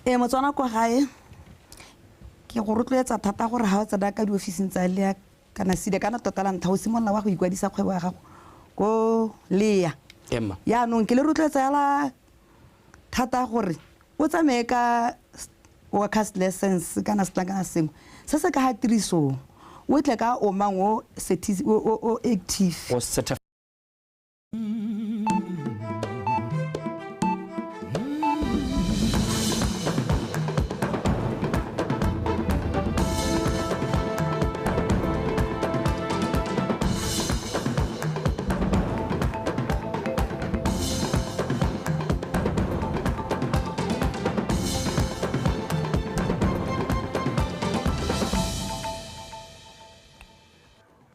Ee, Motswana kwa gae ke go rotloetsa thata gore ga o tsena ka diofising tsa LEA kana SEDA kana tota la ntlha o simolola wa go ikwadisa kgwebo ya gago ko LEA. Emma. Yaanong ke le rotloetsa yala thata gore o tsamaye ka workers license kana setlankana sengwe se se ka ga tirisong, o tle ka omang o o active. Go certify.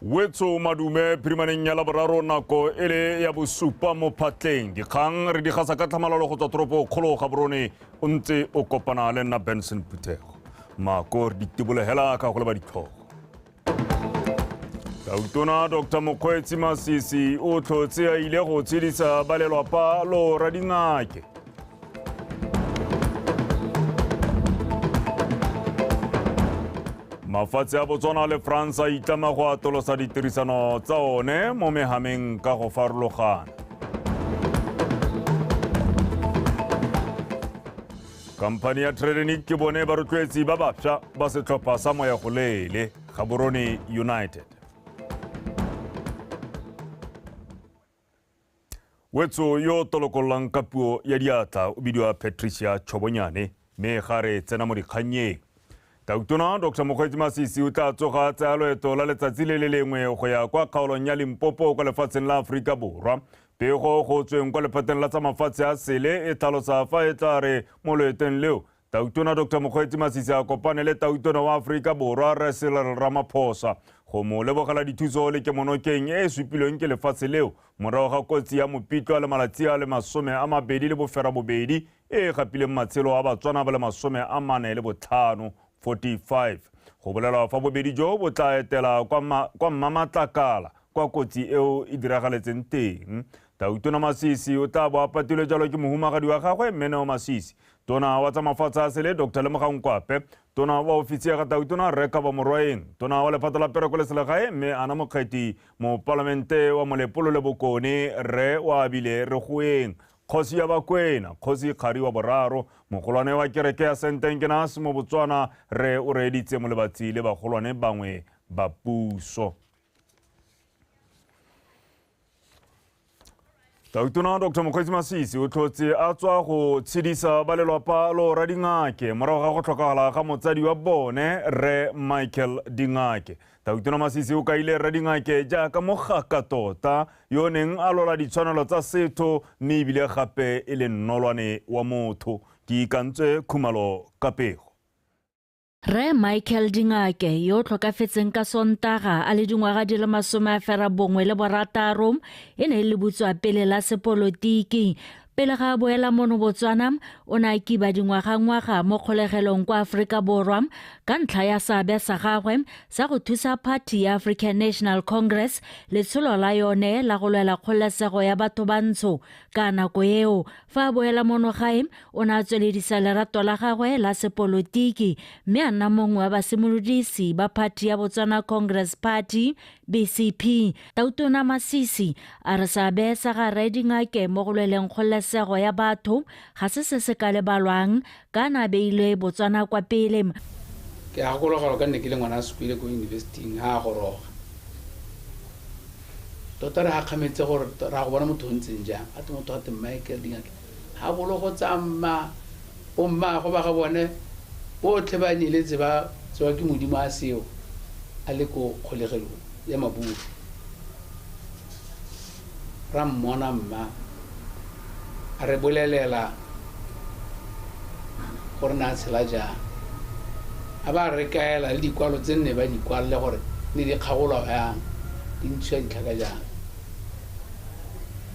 Wetso madume phirimaneng ya Laboraro, nako e le ya bosupa mo phatleng. Dikgang re di gasa ka tlhamalalo go tswa toropo kgolo Gaborone, o ntse o kopana le nna Benson Phuthego. Mako re di tibolegela ka go leba ditlhogo. Tautona Dr Mokgweetsi Masisi o tlhotse a ile go tshedisa ba lelwapa lo Radingake. Mafatshe a Botswana le France a itlama go atolosa ditirisano tsa one mo mehameng ka go farologana. Khamphani ya Tredenic ke bone barotloetsi ba bašwa ba setlhopha sa Moya Goleele Gaborone United. Wetso yo tolokololang ka puo ya diatla o bidiwa Patricia Chobonyane, mme ga re tsena mo dikgannyeng. Tautona Dr Mokgweetsi Masisi o tla tsoga tsaya loeto la letsatsi le le lengwe go ya kwa kgaolong ya Limpopo kwa lefatsheng la Aforika Borwa. Pego go tsweng kwa lephateng la tsa mafatshe a sele e tlhalosa fa e tla re mo loetong leo Tautona Dr Mokgweetsi Masisi a kopane le Tautona wa Aforika Borwa Rre Cyril Ramaphosa go mo lebogela dithuso le kemonokeng e e supilweng ke lefatshe leo morago ga kotsi ya Mopitlwa le malatsi a le 28 e e gapileng matshelo a Batswana ba le 45, 45. Go bolelwa fa bobedi jo bo tla etela kwa Mmamatlakala kwa kotsi eo e diragaletseng teng. Tautona Masisi o tla bo a patilwe jalo ke mohumagadi wa gagwe Mmeneo Masisi, Tona wa tsa mafatshe a sele Dr Lemogang Kwape, Tona wa ofisi ya ga Tautona Rre Kabo Morwaeng, Tona wa lephata la pereko le selegae Mme Ana Mokgethi, Mopalamente wa Molepolole Bokone Rre Oabile Regoeng, Kgosi ya Bakwena Kgosi Kgari wa Boraro, mogolwane wa kereke ya St Engenas mo Botswana Rre o reeditse Molebatsi le bagolwane bangwe ba puso. Tautona Dr Mokgweetsi Masisi o tlhotse a tswa go tshedisa ba lelwapa lo Radingake morago ga go tlhokagala ga motsadi wa bone Rre Michael Dingake. Tautona Masisi o kaile Rre Dingake jaaka mogaka tota yo neng a lwela ditshwanelo tsa setho mme ebile gape e le nnolwane wa motho. Ke ikantswe Khumalo ka pego. Rre Michael Dingake yo o tlhokafetseng ka Sontaga a le dingwaga di le 96 e ne e le butswa pele la sepolotiki. Pele ga a boela mono Botswana, o ne a kiba dingwagangwaga mo kgolegelong kwa Aforika Borwa ka ntlha ya seabe sa gagwe sa go thusa party ya African National Congress letsholo la yone la go lwela kgololesego ya batho bantsho ka nako eo. Fa a boela mono gae, o ne a tsweledisa lerato la gagwe la sepolotiki mme a nna mongwe wa basimolodisi ba party ya Botswana Congress Party, BCP. Tautona Masisi a re seabe sa ga Rre Dingake mo go lweleng kgololesego ya batho ga se se se ka lebalwang ka a ne a beile Botswana kwa pele. Ke a gakologelwa ka nne ke le ngwana a sekole ko yunibesiting ha a goroga. Tota re gakgametse gore ra go bona motho o ntseng jang. A te motho a te Michael Dingake. Ha bolo go tsamaya bommaagwe ba ga bone botlhe ba nyeletse ba tsewa ke Modimo a seo a le ko kgolegelong ya maburu. Ra mmona mma a re bolelela gore na tshela jang. A ba re kaela le dikwalo tse nne ba di kwalle gore ne di kgagolwa jang, di ntshiwa ditlhaka jang.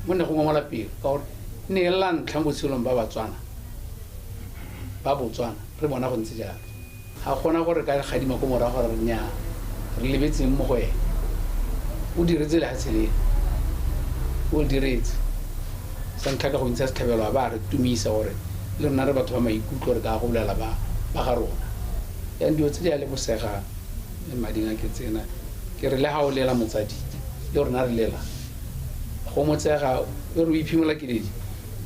Mo ne go ngomola pelo ka gore ne e la ntlha mo botshelong ba Batswana, ba Botswana re bona go ntse jalo. Ga gona gore ka gadima ko morago gore re nnyaa re lebetseng mo go ene. O diretse lehatshe leno, o diretse sa ntlha ka go ntsha setlhabelo a ba re tumisa gore Le rona re batho ba maikutlo re ka go bolela ba ga rona. Yang dilo tse di a lebosega mading a ke tsena ke re le ga o lela motsadi le rona re lela go motsega e re o iphimola keledi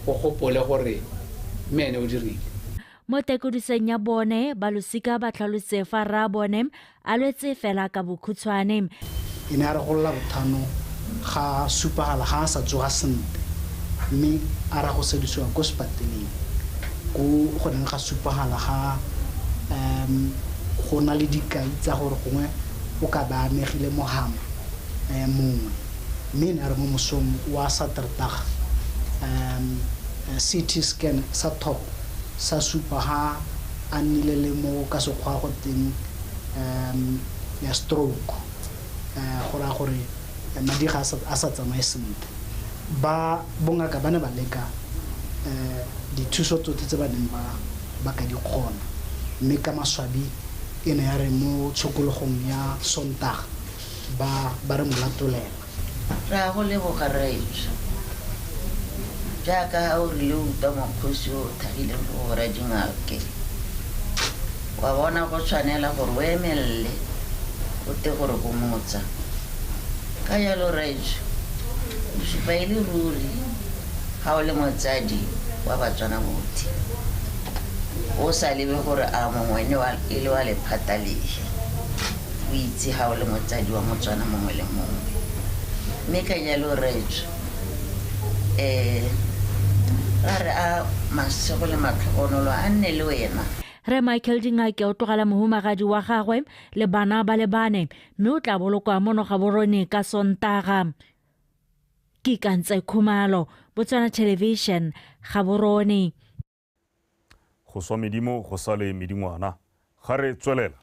go gopole gore mme ene o dirile. Mo tekodiseng ya bone balosika ba tlhalositse fa rraabone a lwetse fela ka bokhutshwane. E ne a re golola bothano ga supagala ga a sa tsoga sentle mme a ra go sedisiwa ko sepateleng ko go neng ga supagala ga go na le dikai tsa gore gongwe o ka ba amegile mohama mongwe mme ne a re mo mosong wa Saterdag CT scan sa top sa supa ha a nnile le mo ka sekgwa go teng ya stroke go raya gore madi ga a sa tsamaye sentle. Ba bongaka ba ne ba leka dithuso tsotlhe tse ba neng ba ka di kgona mme ka maswabi e ne ya re mo tshokologong ya Sontaga ba re molatolela. Re a go leboga rraetsho jaaka o rile o utlwa mokgosi o thagileng go bora dingake wa bona go tshwanela gore o emelele o te gore gomotsa ka jalo rraetsho o supa e le ruri ga o le motsadi wa Batswana botlhe o sa lebe gore a mongwe e le wa lephata lehe o itse ga o le motsadi wa Motswana mongwe le mongwe mme ka jalo rraetsho ra re a masego le matlhogonolo a nne le wena. Re Michael Dingake o tlogela mohumagadi wa gagwe le bana ba le bane mme o tla bolokwa mono Gaborone ka Sontaga. Ke Kantse Khumalo, Botswana Television, Gaborone. Go swa medimo go sale medingwana ga re tswelela.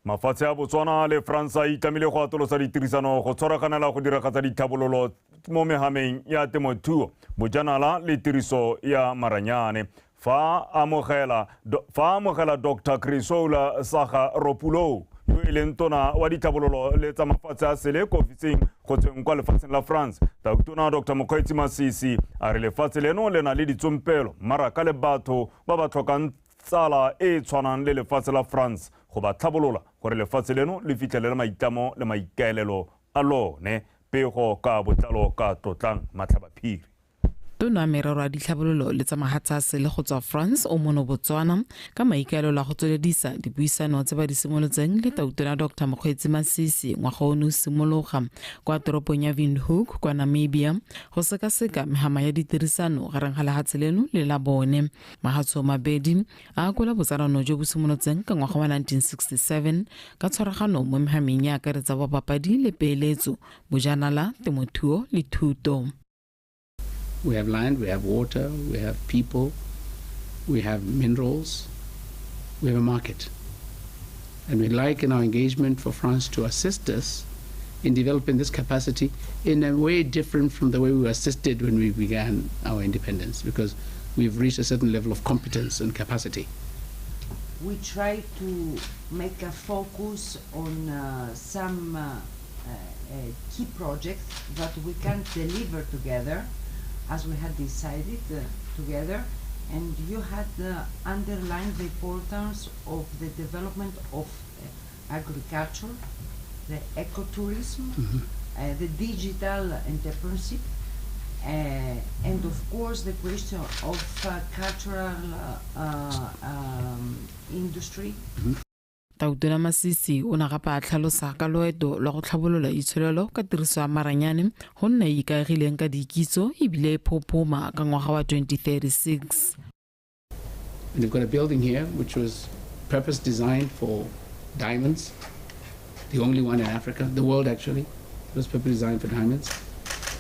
Mafatshe a Botswana le France a itlamile go atolosa ditirisano go tshwaraganela go diragatsa ditlhabololo mo mehameng ya temothuo, bojanala le tiriso ya maranyane. Fa amogela Dr. Chrysoula Zacharopoulou yo e leng tona wa ditlhabololo le tsa mafatshe a sele ko ofising go tsweng kwa lefatsheng la France, Tautona Dr. Mokgweetsi Masisi a re lefatshe leno le na le ditsompelo, mmaraka le batho ba ba tlhokang tsala e tshwanang le lefatshe la France go ba tlhabolola gore lefatshe leno le fitlhelele maitlamo le maikaelelo a lone. Pego ka botlalo ka Tlotlang Matlhabaphiri. Tona merero ya ditlhabololo le tsa mahatshe a sele go tswa France o mono Botswana ka maikaelelo a go tsweledisa dipuisano tse ba di simolotseng le Tautona Dr. Mokgweetsi Masisi ngwaga ono o simologa kwa toropong ya Windhoek kwa Namibia go sekaseka mehama ya ditirisano gareng ga lehatshe leno le la bone. Mahatshe mabedi a akola botsalano jo bo simolotseng ka ngwaga wa 1967 ka tshwaragano mo mehameng ya akaretsa bobapadi le peeletso, bojanala, temothuo le thuto. We have land, we have water, we have people, we have minerals, we have a market. And we'd like in our engagement for France to assist us in developing this capacity in a way different from the way we were assisted when we began our independence, because we've reached a certain level of competence and capacity. We try to make a focus on some key projects that we can deliver together, as we had decided together, and you had underlined the importance of the development of agriculture, the ecotourism, the digital entrepreneurship, and of course the question of cultural industry. Tautona Masisi o ne gape a tlhalosa ka loeto lwa go tlhabolola itsholelo ka tiriso ya maranyane go nna e ikaegileng ka dikitso ebile e phophoma ka ngwaga wa 2036. And we've got a building here which was purpose designed for diamonds, the only one in Africa, the world actually, it was purpose designed for diamonds.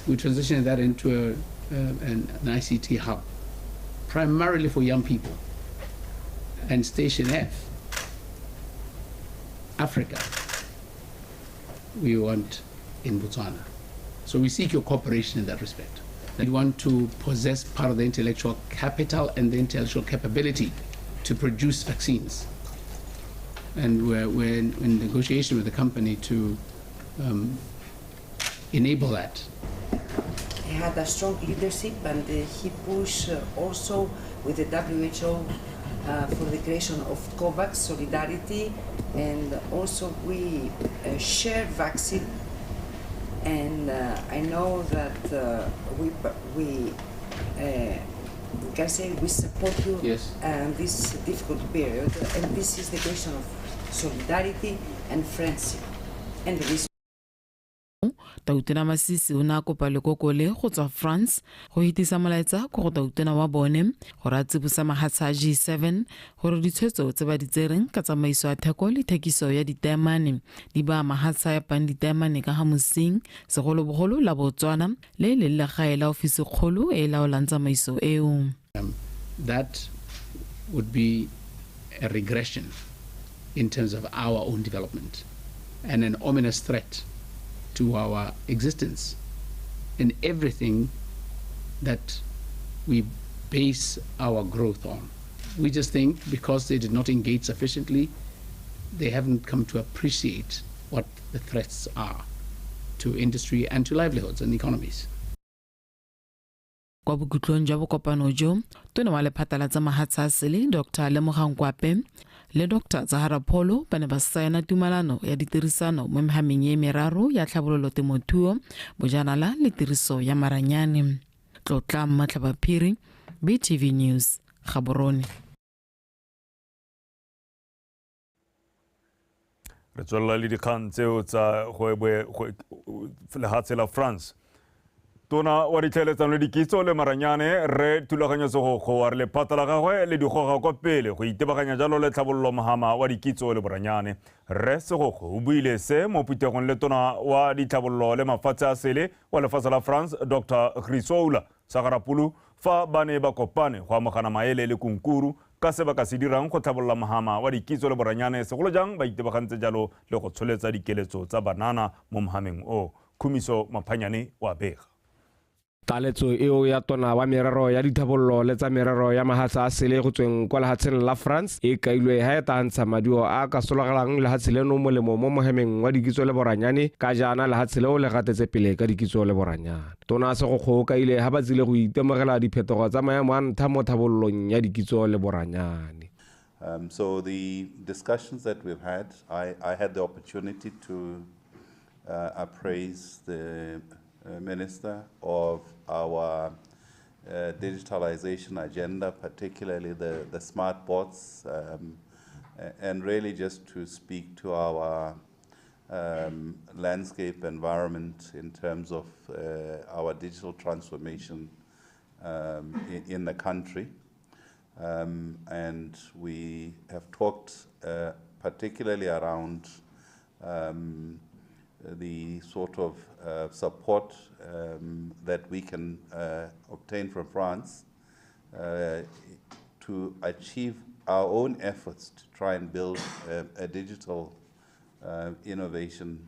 We transitioned that into an ICT hub, primarily for young people. And Station F, Africa, we want in Botswana. So we seek your cooperation in that respect. We want to possess part of the intellectual capital and the intellectual capability to produce vaccines. And we're in negotiation with the company to enable that. He had a strong leadership, and he pushed also with the WHO for the creation of COVAX solidarity, and also we share vaccine. And I know that we can say we support you. Yes. This difficult period, and this is the question of solidarity and friendship and respect. Tautona Masisi o ne a kopa lekoko le go tswa France go hetisa molaetsa ko go tautona wa bone gore a tsibosa mahatshe a G7 gore ditshwetso tse ba di tsereng ka tsamaiso ya theko le thekiso ya ditaemane di ba mahatshe a epang ditaemane ka ga mosing, segolobogolo la Botswana le leng legae la ofisikgolo e e laolang tsamaiso eo. That would be a regression in terms of our own development and an ominous threat to our existence in everything that we base our growth on. We just think because they did not engage sufficiently, they haven't come to appreciate what the threats are to industry and to livelihoods and economies. Kwa bokhutlong jwa bokopano jo, tona wa lephata la tsa mahatshe a sele Dr. Lemogang Kwape le Dr. Zahara Polo ba ne ba saena tumalano ya ditirisano mo mehameng e meraro ya tlhabololo temothuo, bojanala le tiriso ya maranyane. Tlotla Matlhabaphiri, BTV News, Gaborone. Re tswelela le dikgang tseo tsa lehatshe la France. Tona wa ditlhaeletsano le dikitso le maranyane Rre Thulaganyo Segokgo wa re lephata la gagwe le di goga kwa pele go itebaganya jalo le tlhabololo mohama wa dikitso le boranyane. Rre Segokgo o buile se mo phuthegong le tona wa ditlhabololo le mafatshe a sele wa lefatshe la France Dr. Chrysoula Sagarapulu fa ba ne ba kopane go amogana maele le kunkuru ka se ba ka se dirang go tlhabolola mohama wa dikitso le boranyane, segolo jang ba itebagantse jalo le go tsholetsa dikeletso tsa banana mo mohameng o. Khumiso Maphanyane wa bega. Taletso eo ya tona wa merero ya dithabollo le tsa merero ya mahatshe a sele go tsweng kwa lehatsheng la France e kailwe ha e tla ntsha maduo a ka sologelang lehatshe leno molemo mo mohemeng wa dikitso le boranyane, ka jaana lehatshe leo le gatetse pele ka dikitso le boranyane. Tona Segokgo o kaile ha ba tsile go itemogela diphetogo tsa maemo a ntha mo thabollong ya dikitso le boranyane. So the discussions that we've had, I had the opportunity to appraise the Minister of our digitalization agenda, particularly the smart bots, and really just to speak to our landscape environment in terms of our digital transformation in the country. And we have talked particularly around the sort of support that we can obtain from France to achieve our own efforts to try and build a digital innovation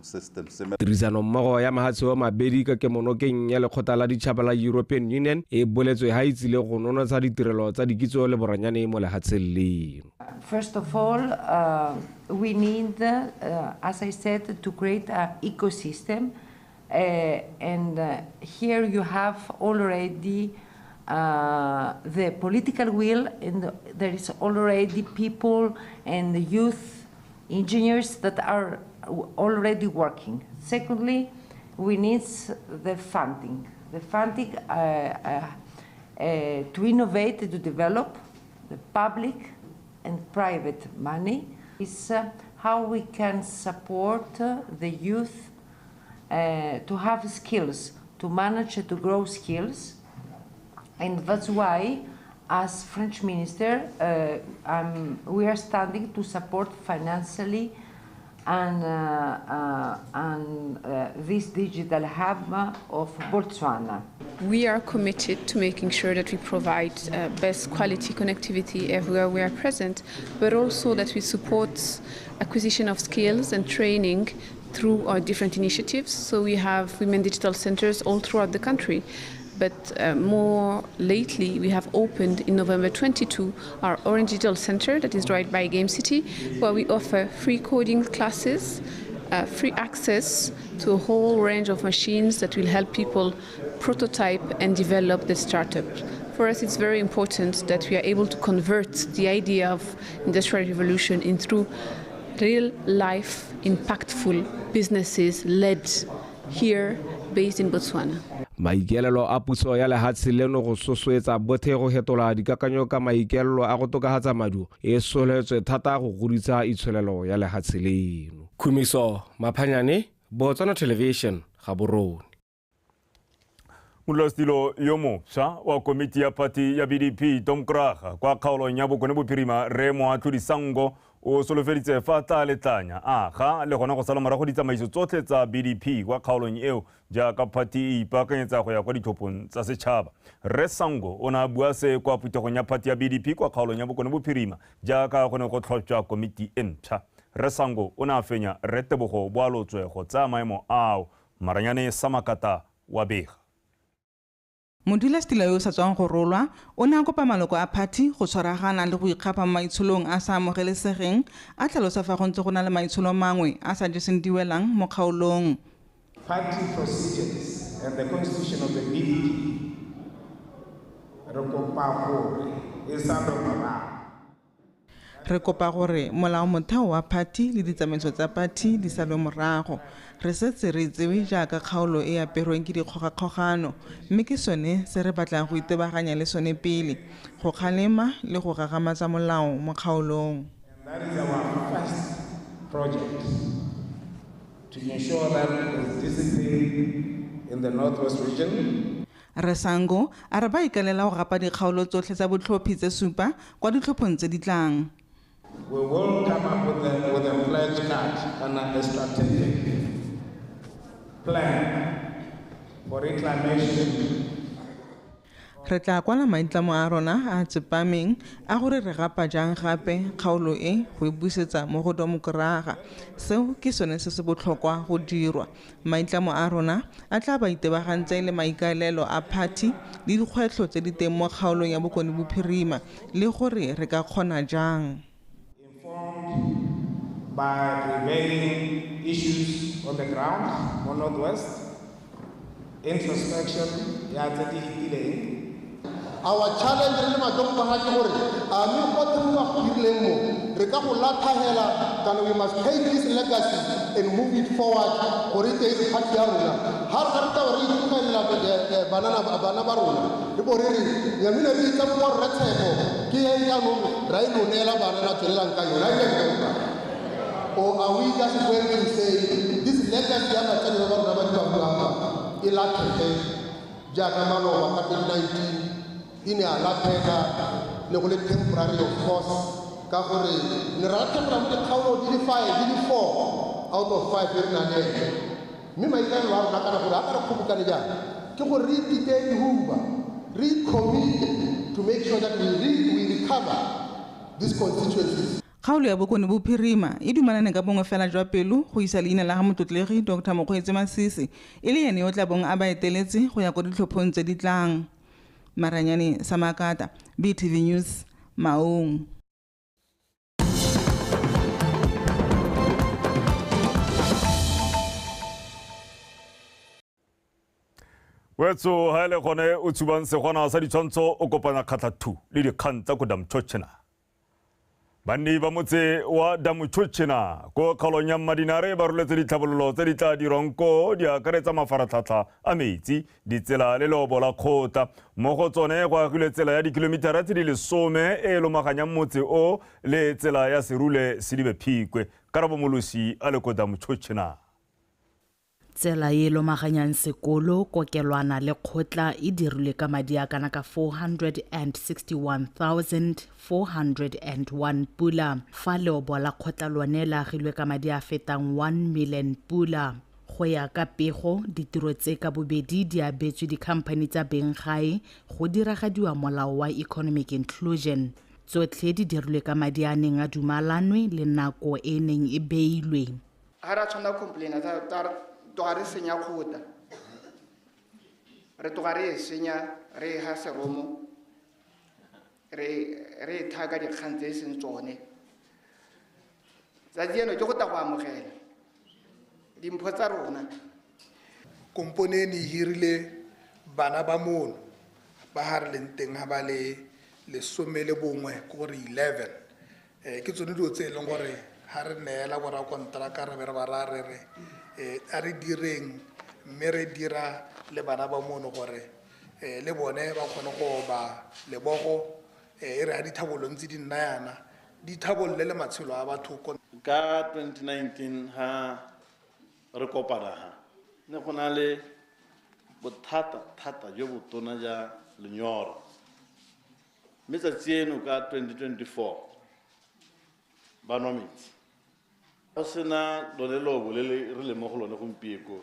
system. Tirisano mmogo ya mahatshe a mabedi ka kemonokeng ya lekgotla la ditšhaba la European Union e boletswe ha e tsile go nonotsha ditirelo tsa dikitso le boranyane mo lehatsheng leno. First of all, we need, as I said, to create an ecosystem, and here you have already the political will, and there is already people and the youth engineers that are already working. Secondly, we need the funding. The funding to innovate, to develop the public and private money is how we can support the youth to have skills, to manage to grow skills. And that's why, as French minister, we are standing to support financially and this digital hub of Botswana. We are committed to making sure that we provide best quality connectivity everywhere we are present, but also that we support acquisition of skills and training through our different initiatives. So we have women digital centers all throughout the country. But more lately, we have opened in November 22 our Orange Digital Center that is right by Game City, where we offer free coding classes, free access to a whole range of machines that will help people prototype and develop the startup. For us, it's very important that we are able to convert the idea of industrial revolution into real life, impactful businesses led here, based in Botswana. Maikaelelo a puso ya lehatshe leno go sosoetsa bothe go hetola dikakanyo ka maikaelelo a go tokafatsa maduo e soletswe thata go godisa itsholelo ya lehatshe leno. Khumiso Maphanyane, Botswana Television, Gaborone. Modulasetilo yo mošwa wa komiti ya party ya BDP Domkraga kwa kgaolong ya Bokone Bophirima Rre Moatlhodi Sango o solofeditse fa tla letlanya aga le gona go sala morago ditsamaiso tsotlhe tsa BDP kwa kgaolong eo jaaka party e ipaakanyetsa go ya kwa ditlhophong tsa setšhaba. Rre Sango o ne a bua se kwa phuthegong ya party ya BDP kwa kgaolong ya Bokone Bophirima jaaka go ne go tlhoptjwa komiti e ntšha. Rre Sango o ne a fenya Rre Tebogo Boalotswe go tsaya maemo ao. Maranyane Samakata wa bega. Modulasetilo yo o sa tswang go rolwa o ne a kopa maloko a party go tshwaragana le go ikgapha mo maitsholong a sa amogelesegeng, a tlhalosa fa go ntse go na le maitsholo mangwe a sa jeseng diwelang mo kgaolong. Party procedures and the constitution of the BDP re kopa gore e salwe morago. Re kopa gore molaomotheo wa party le ditsamaiso tsa party di salwe morago. Re setse re itsewe jaaka kgaolo e aperweng ke dikgogakgogano, mme ke sone se re batlang go itebaganya le sone pele, go kgalema le go gagamatsa molao mo kgaolong. That is our first project, to ensure that there is discipline in the Northwest region. Rre Sango a re ba ikaelela go gapa dikgaolo tsotlhe tsa botlhophi tse 7 kwa ditlhophong tse di tlang. We will come up with a pledge card and a strategic plan for reclamation. Re tla kwala maitlamo a rona a tsepameng a gore re gapa jang gape kgaolo e go e busetsa mo go Domkraga. Seo ke sone se se botlhokwa go dirwa. Maitlamo a rona a tla ba itebagantse le maikaelelo a party le dikgwetlho tse di teng mo kgaolong ya Bokone Bophirima le gore re ka kgona jang. Informed by prevailing issues on the ground mo Northwest, introspection ya tse di fetileng. Our challenge re le Madomkraga ke gore a mme gotlhe mo ba go dirileng mo re ka go latlhagela kana we must take this legacy and move it forward gore e tle e re party ya rona. Ha re tla re itumelela bana ba rona re bo re re nyamile re itse mo rre Tshepo ke e jaanong ra e lo neela bana ra tswelelang ka yona. Or are we just going to say this legacy ya batsadi ba rona ba di ba buang e latlhege jaaka maloba ka 2019 e ne a latlhega le go le temporary of course ka gore ne ra latlhegela mo dikgaolo di le 5 di le 4 out of 5 e re nang le ene. Mme maikaelelo a rona kana gore a ka re kgobokane jaana ke gore re itite dihuba, re commit to make sure that we recover these constituencies. Kgaolo ya Bokone Bophirima e dumalane ka bongwe fela jwa pelo go isa leina la ga motlotlegi Dr Mokgweetsi Masisi e le ene yo tla bong a ba eteletse go ya ko ditlhophong tse di tlang. Maranyane Samakata, BTV News, Maung. Wetso ha le gone o tshubang segwana sa ditshwantsho o kopana kgatlha 2 le dikgang tsa ko Damtšhotšhena. Banni ba motse wa Damtšhotšhena ko kgaolong ya Mmadinare ba roletse ditlhabololo tse di tla dirwang ko di akaretsa mafaratlhatlha a metsi, ditsela le leobo la kgotla. Mo go tsone go agilwe tsela ya dikilomitara tse di 10 e lomaganyang motse o le tsela ya Serule Sedibe Phikwe. Karabo Molosi a le ko Damtšhotšhena. Tsela e lomaganyang sekolo, kokelwana le kgotla e dirilwe ka madi a kana ka 461,401 pula, fa leobo la kgotla lone le agilwe ka madi a fetang 1 million pula. Go ya ka pego, ditiro tse ka bobedi di abetswe dikhamphani tsa benggae go diragadiwa molao wa economic inclusion. Tsotlhe di dirilwe ka madi a neng a dumalanwe le nako e neng e beilwe. Ga re a tshwanela go complaina tloga re senya kgotla, re tloga re e senya, re e ga seromo, re e thaka dikgang tse e seng tsone. Tsatsi eno ke go tla go amogela dimpho tsa rona. Kompone e ne e hirile Bana ba mono ba ha re leng teng ha ba le 11 ke gore 11. Ke tsone dilo tse e leng gore ha re neela borakonteraka re be re ba raya re re a re direng mme re dira le bana ba mono gore le bone ba kgone go oba lebogo, e re ha dithabollo ntse di nna yana di thabolle le matshelo a batho. Ka 2019 ha re kopana ha ne go na le bothata thata jo botona ja lenyoro, mme tsatsi eno ka 2024 ba nwa metsi go sena lone lobo le re le mo go lone gompieko.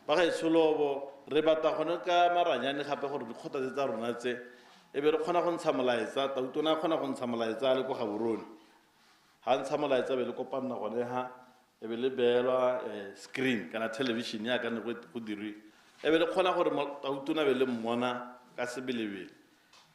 Ba gaetsho lobo re batla gone ka maranyane gape gore dikgotla tse tsa rona tse e be re kgona go ntsha molaetsa, tautona a kgona go ntsha molaetsa a le ko Gaborone. Ha ntsha molaetsa be le kopanna gone ha e be le beelwa screen kana television ya ka ne go dirwe, e be le kgona gore tautona be le mmona ka sebelebele,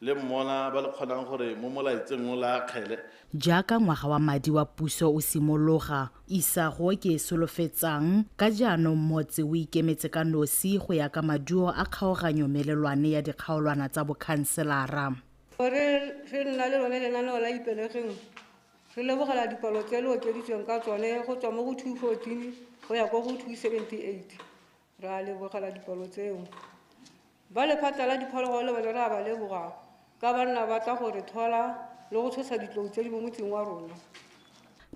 le mmona ba le kgonang gore mo molaetseng o la akgele. Jaaka ngwaga wa madi wa puso o simologa, isago ke e solofetsang ka jaanong motse o ikemetse ka nosi go ya ka maduo a kgaoganyo melelwane ya dikgaolwana tsa bokhanselara. Gore re nna le lone lenaneo la Ipelegeng, re lebogela dipalo tse le okeditsweng ka tsone go tswa mo go 214 go ya ko go 278. Re a lebogela dipalo tseo. Ba lephata la diphologolo le bone re a ba leboga ka ba nna ba tla go re thola le go tshosa ditlou tse di mo motseng wa rona.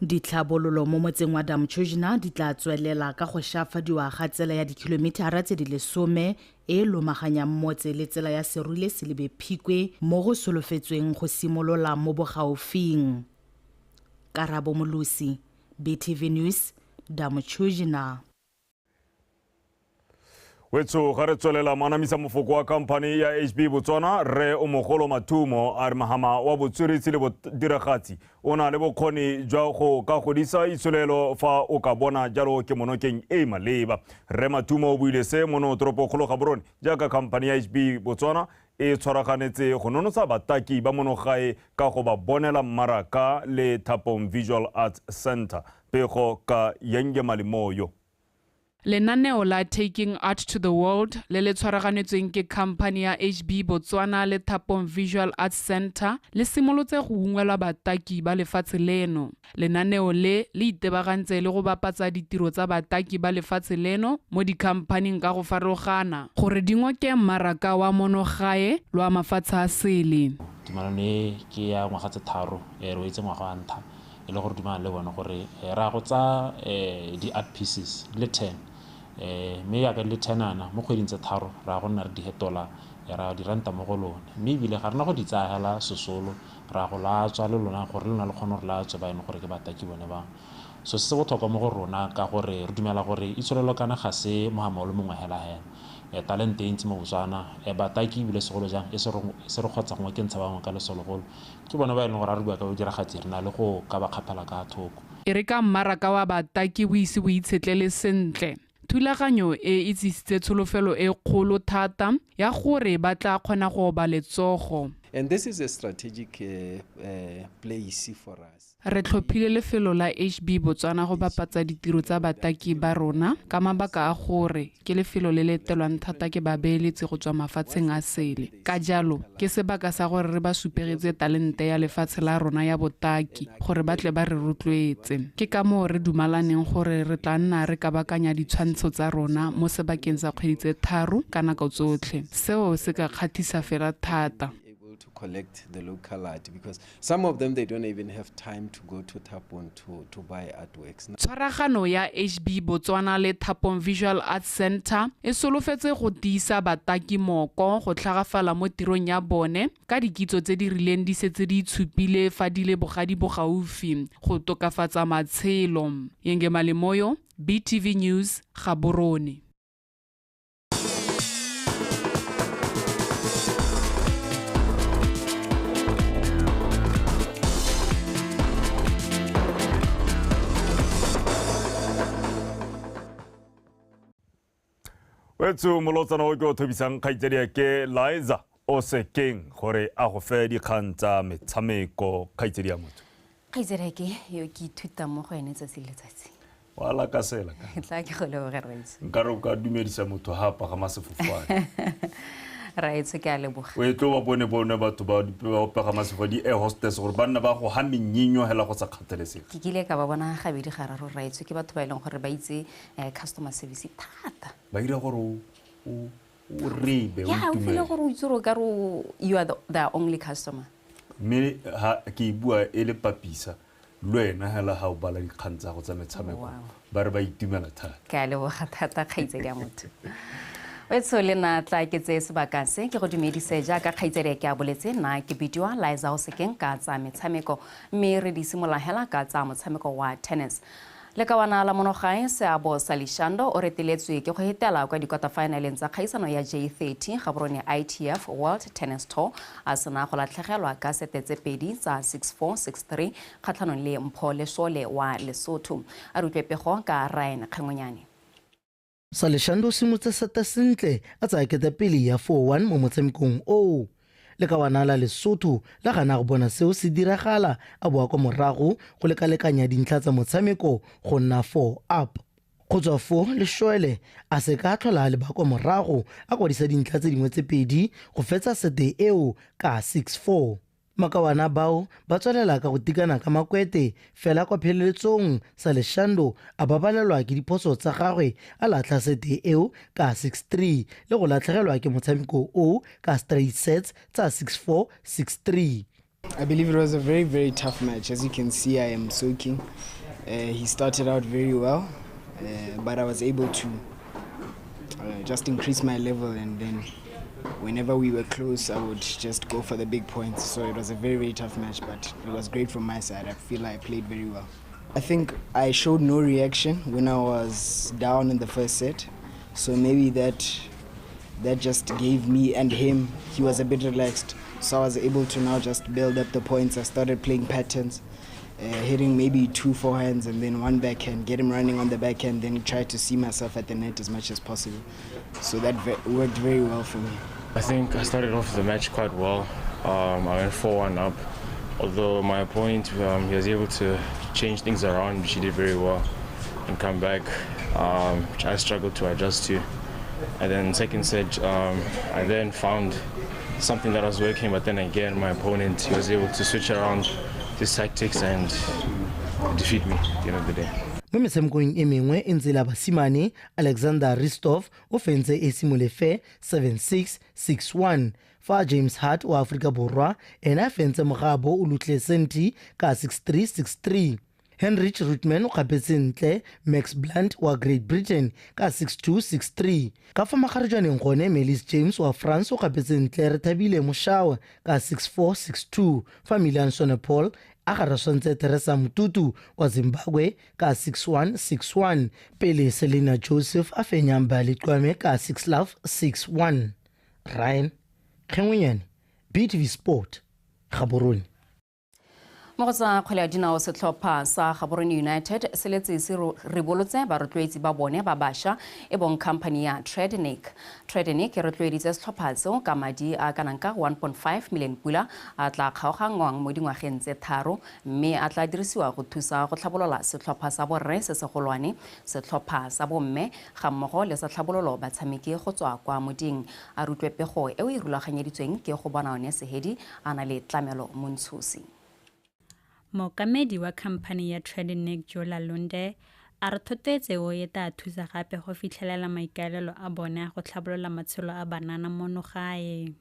Ditlhabololo mo motseng wa Damchojna di tla tswelela ka go shafadiwa ga tsela ya dikilomitara tse di 10 e lomaganyang motse le tsela ya Serule Selebe Phikwe mo go solofetsweng go simolola mo bogaufing. Karabo Molusi, BTV News, Damchojna. Wetso ga re tswelela moanamisa mofoko wa khamphane ya HB Botswana Rre Omogolo Mathumo a re mahama wa botsweretshi le bodiragatsi o na le bokgoni jwa go ka godisa itsholelo fa o ka bona jalo ke monokeng e maleba. Rre Mathumo o buile se mono toropokgolo Gaborone jaaka khamphane ya HB Botswana e tshwaraganetse go nonotsha bataki ba monogae ka go ba bonela mmaraka le Thapong Visual Arts Center. Pego ka Yenge Malimoyo. Lenaneo la Taking Art to the World le le tshwaraganetsweng ke khamphane ya HB Botswana le Thapong Visual Arts Center le simolotse go ungwelwa bataki ba lefatshe leno. Lenaneo le le itebagantse le go bapatsa ditiro tsa bataki ba lefatshe leno mo dikhamphaning ka go farologana gore di ngoke mmaraka wa monogae le wa mafatshe a sele. Tumalano e ke ya ngwaga tse 3, re wetse ngwaga wa ntlha e le gore dumalana le bone gore ra go tsa di-art pieces di le 10, mme yaka le 10 ana mo kgweding tse 3 ra go nna re di hetola ra di ranta mo go lone, mme ebile ga rena go di tsaya hela sesolo ra go latswa le lona gore le lona le kgone gore latswe ba e leng gore ke bataki bone ba. So se se botlhokwa mo go rona ka gore re dumela gore itsholelo kana ga se mohama o le mongwe hela hela, talente e ntsi mo Botswana, bataki ebile segolo jang e se re kgotsa gongwe ke ntsha bangwe ka lesologolo ke bone ba e leng gore a re bua ka bodiragatsi re na le go ka ba kgaphela ka thoko. E re ka mmaraka wa bataki o ise o itshetlele sentle, thulaganyo e e tsisitse tsholofelo e kgolo thata ya gore ba tla kgona go oba letsogo. And this is a strategic place for us. Re tlhophile lefelo la HB Botswana go bapatsa ditiro tsa bataki ba rona ka mabaka a gore ke lefelo le le etelwang thata ke babeeletsi go tswa mafatsheng a sele. Ka jalo ke sebaka sa gore re ba supegetse talente ya lefatshe la rona ya botaki gore ba tle ba re rotloetse. Ke ka moo re dumalaneng gore re tla nna re kabakanya ditshwantsho tsa rona mo sebakeng sa kgwedi tse 3 ka nako tsotlhe. Seo se ka kgatlhisa fela thata. To collect the local art because some of them they don't even have time to go to Thapong to buy artworks. Tshwaragano ya HB Botswana le Thapong Visual Arts Center e solofetse go tiisa bataki moko go tlhagafala mo tirong ya bone ka dikitso tse di rileng di setse di itshupile fa di le bogadi bogaufi go tokafatsa matshelo. Yenge Malemoyo, BTV News, Gaborone. Wetso molotsana o ke o thobisang kgaitsedi ke Liza o sekeng gore a go fe dikgang tsa metshameko kgaitsedi ya motho. Kgaitsedi ke yo ke ithuta mo go ene tsatsi le letsatsi. Wa lakasela ka. Tla ke go leboge Raitso. Nkare o ka dumedisa motho ha a pagama sefofane. Raitso ke a leboga. O e tlo ba bone batho ba pagama sefofane di-air hostess gore ba nna ba go ha menyenyo hela go sa kgathalesege. Ke kile ka ba bona gabedi gararo Raitso, ke batho ba e leng gore ba itse customer service thata. Ba dira gore o rebe, o Yeah, o feel itumele. gore o itse gore o ka re you are the only customer. Mme ha ke e bua e le papisa le wena hela ha o bala dikgang tsa go tsa metshameko ba re ba itumela thata. Ke a leboga thata kgaitsedi ya motho. Wetso le nna tla ke tseye sebaka se ke go dumedise jaaka kgaitsedi ke a boletse, nna ke bidiwa Liza Osekeng ka tsa metshameko, mme re di simolola hela ka tsa motshameko wa tennis. Lekawana la monogae Seabo Saleshando o reteletswe ke go hetela kwa di-quarter-finaleng tsa kgaisano ya J30 Gaborone ITF World Tennis Tour a sena go latlhegelwa ka sete tse pedi tsa 6-4, 6-3 kgatlhanong le Mpho Lesole wa Lesotho. A re utlwe pego ka Ryan Kgengwenyane. Saleshando o simolotse seta sentle a tsaya ketapele ya 4-1 mo motshamekong oo. Lekawana la Lesotho la gana go bona seo se diragala a boa kwa morago go lekalekanya dintlha tsa motshameko go nna 4 up. Go tswa foo Lesole a se ka tlhola a leba kwa morago a kwadisa dintlha tse dingwe tse pedi go fetsa sete eo ka 6-4. Makawana bao ba tswelela ka go tikana ka makwete fela kwa pheleletsong Saleshando a babalelwa ke diphoso tsa gagwe a latlha sete eo ka 6-3 le go latlhegelwa ke motshameko o ka straight sets tsa 6-4, 6-3. I believe it was a very, very tough match. As you can see, I am soaking. He started out very well, but I was able to just increase my level, and then whenever we were close, I would just go for the big points. So it was a very, very tough match, but it was great from my side. I feel I played very well. I think I showed no reaction when I was down in the first set, so maybe that just gave me and him, he was a bit relaxed, so I was able to now just build up the points. I started playing patterns, hitting maybe 2 forehands and then 1 backhand, get him running on the backhand, then try to see myself at the net as much as possible. So that worked very well for me. I think I started off the match quite well. I went 4-1 up, although my opponent, he was able to change things around, which he did very well, and come back, which I struggled to adjust to. And then second set, I then found something that was working, but then again, my opponent, he was able to switch around his tactics and defeat me at the end of the day. Mo metshamekong e mengwe e ntse la basimane, Alexander Ristov o fentse AC Molefe 7-6, 6-1, fa James Hart wa Afrika Borwa ene a fentse Mogabo o Lutle Senti ka 6-3, 6-3. Heinrich Rutman o kgapetse ntle Max Blunt wa Great Britain ka 6-2, 6-3. Ka fa magarejwaneng gone Melis James wa France o kgapetse ntle Rethabile Moshawe ka 6-4, 6-2, fa Milan Sonepol a garaswantse Teresa Mututu wa Zimbabwe ka 6-1, 6-1, pele Selena Joseph a fenyang Baliqwame ka 6-love, 6-1. Ryan Kgengwenyane, BTV Sport, Gaborone. Mo go tsa kgwele ya dinao, setlhopha sa Gaborone United se letse se ribolotse barotloetsi ba bone ba bašwa e bong company ya Tredenic. Tredenic e rotloeditse setlhopha seo ka madi a kanang ka 1.5 million pula a tla kgaoganngwang mo dingwageng tse 3, mme a tla dirisiwa go thusa go tlhabolola setlhopha sa borre se segolwane, setlhopha sa bomme ga mmogo le sa tlhabololo batshameki go tswa kwa moding. A rutlwe pego eo e rulaganyeditsweng ke go bona one Sehedi a na le Tlamelo Montshosi. Mookamedi wa khamphane ya Tredenic Jola Lunde a re thotloetso e tla thusa gape go fitlhelela maikaelelo a bone a go tlhabolola matshelo a banana mono gae.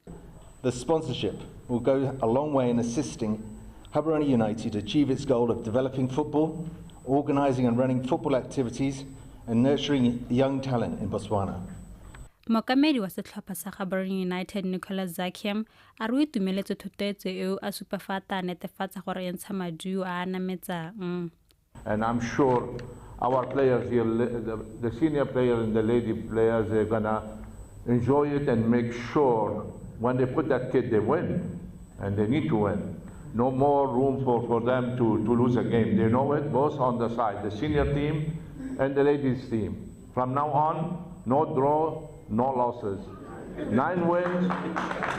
The sponsorship will go a long way in assisting Gaborone United achieve its goal of developing football, organising and running football activities, and nurturing young talent in Botswana. Mookamedi wa setlhopha sa Gaborone United Nicholas Zakiam a re o itumeletse thotloetso eo, a supa fa a tla netefatsa gore e ntsha maduo a a nametsang. And I'm sure our players here, the senior players and the lady players, they're gonna enjoy it and make sure when they put that kid, they win, and they need to win. No more room for them to lose a game. They know it, both on the side, the senior team and the ladies team. From now on, no draw, no losses. 9 wins,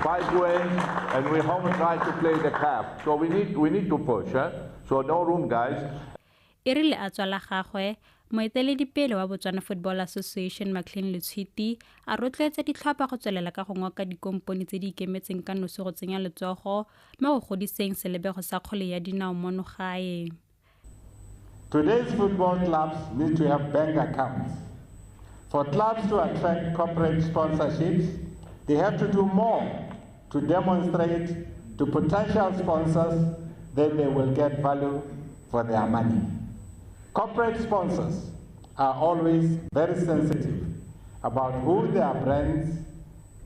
5 wins, and we home try to play the cap. So we need to push, eh? So no room, guys. E rile a tswa la gagwe, moeteledipele wa Botswana Football Association Maclean Letshwiti a rotloetsa ditlhopha go tswelela ka go ngoka dikompone tse di ikemetseng ka nosi go tsenya letsogo mo go godiseng selebego sa kgwele ya dinao mono gae. Today's football clubs need to have bank accounts. For clubs to attract corporate sponsorships, they have to do more to demonstrate to potential sponsors that they will get value for their money. Corporate sponsors are always very sensitive about who their brands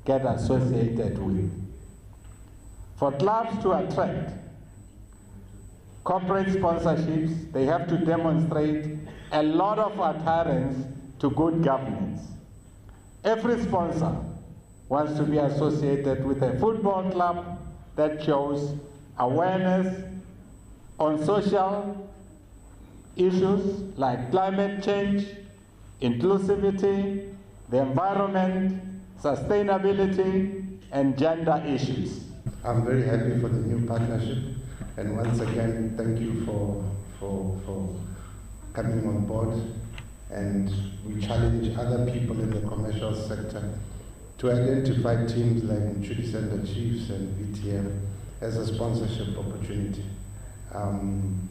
get associated with. For clubs to attract corporate sponsorships, they have to demonstrate a lot of adherence to good governance. Every sponsor wants to be associated with a football club that shows awareness on social issues like climate change, inclusivity, the environment, sustainability, and gender issues. I'm very happy for the new partnership, and once again, thank you for coming on board. And we challenge other people in the commercial sector to identify teams like Mochudi Centre Chiefs and VTM as a sponsorship opportunity.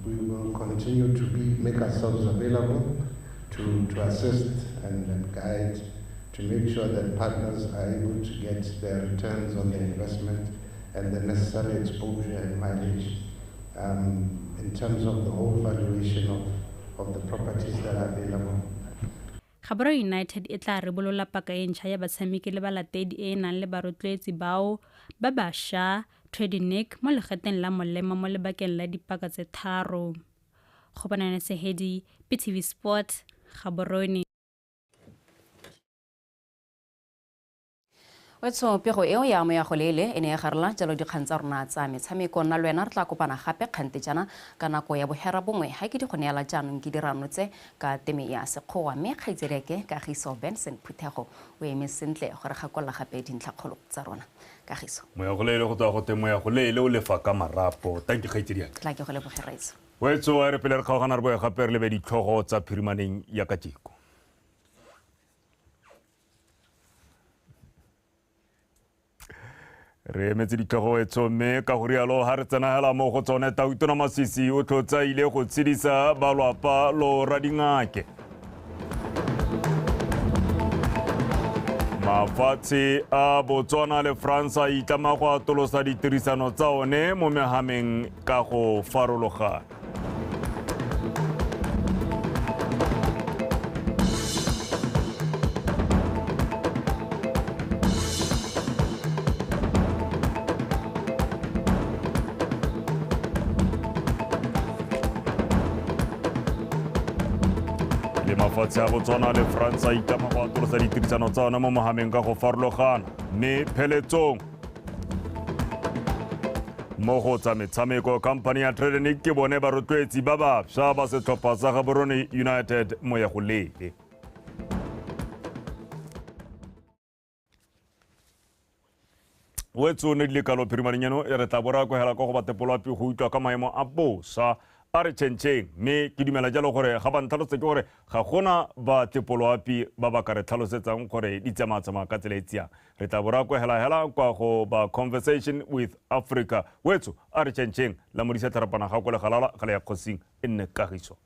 We will continue to make ourselves available to assist and guide to make sure that partners are able to get their returns on their investment and the necessary exposure and mileage in terms of the whole valuation of the properties that are available. Gaborone United e tla rebolola paka e ntšha ya batshameki le balatedi e e nang le barotloetsi bao ba bašwa Tradinic mo legateng la molema mo lebakeng la dipaka tse 3. Gobanane Sehedi, PTV Sport, Gaborone. Wetso pego eo ya mo ya golele e ne ya garela jalo dikgang tsa rona tsa metshameko. Nna le wena re tla kopana gape kgante jana ka nako ya 9:30 ga ke di go neela jaanong ke dirano tse ka teme ya Sekgowa, mme kgaitsediake Kagiso Benson Phuthego o eme sentle gore gakolola gape dintlhakgolo tsa rona. Kagiso moya golele go tswa go teng moya golele o lefa ka marapo. Thank you kgaitsediake. Tla ke go leboge raitso. Wetso a re pele re kgaogana re boe gape re lebe ditlhogo tsa phirimaneng ya kajeko. Re emetse ditlhogo etso mme ka go rialo ha re tsena hela mo go tsone Tautona Masisi o tlotsa ile go tshedisa balwapa lo radingake. Mafatshe a Botswana le France a itlama go atolosa ditirisano tsa one mo mehameng ka go farologana. Mafatshe a Botswana le France a itlama go atolosa ditirisano tsa ona mo mohameng ka go farologana. Mme pheletsong mo go tsa metshameko, company ya Tradinic ke bone barotloetsi ba bašwa ba setlhopha sa Gaborone United mo ya go lele. Wetso ne di le kalo phirimaneng eno e re tla bora ko hela kwa go batepolwapi go utlwa ka maemo a bosa a re tšhentšheng, mme ke dumela jalo gore ga ba ntlhalosetse ke gore ga gona batepolwapi ba ba ka re tlhalosetsang gore di tsamaya-tsamaya ka tsela e tsiang. Re tla bora ko hela-hela kwa go ba Conversation with Africa. Wetso a re tšhentšheng la modisa tharapana ga ko legalala ga le ya kgosing e nne kagiso.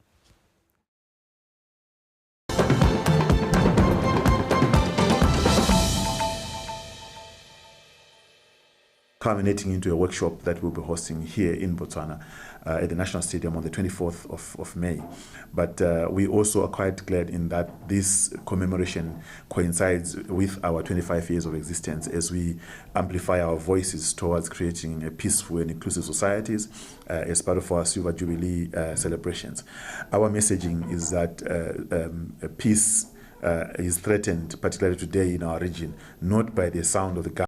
Culminating into a workshop that we'll be hosting here in Botswana at the National Stadium on the 24th of May. But we also are quite glad in that this commemoration coincides with our 25 years of existence as we amplify our voices towards creating a peaceful and inclusive societies as part of our Silver Jubilee celebrations. Our messaging is that peace is threatened, particularly today in our region, not by the sound of the gun,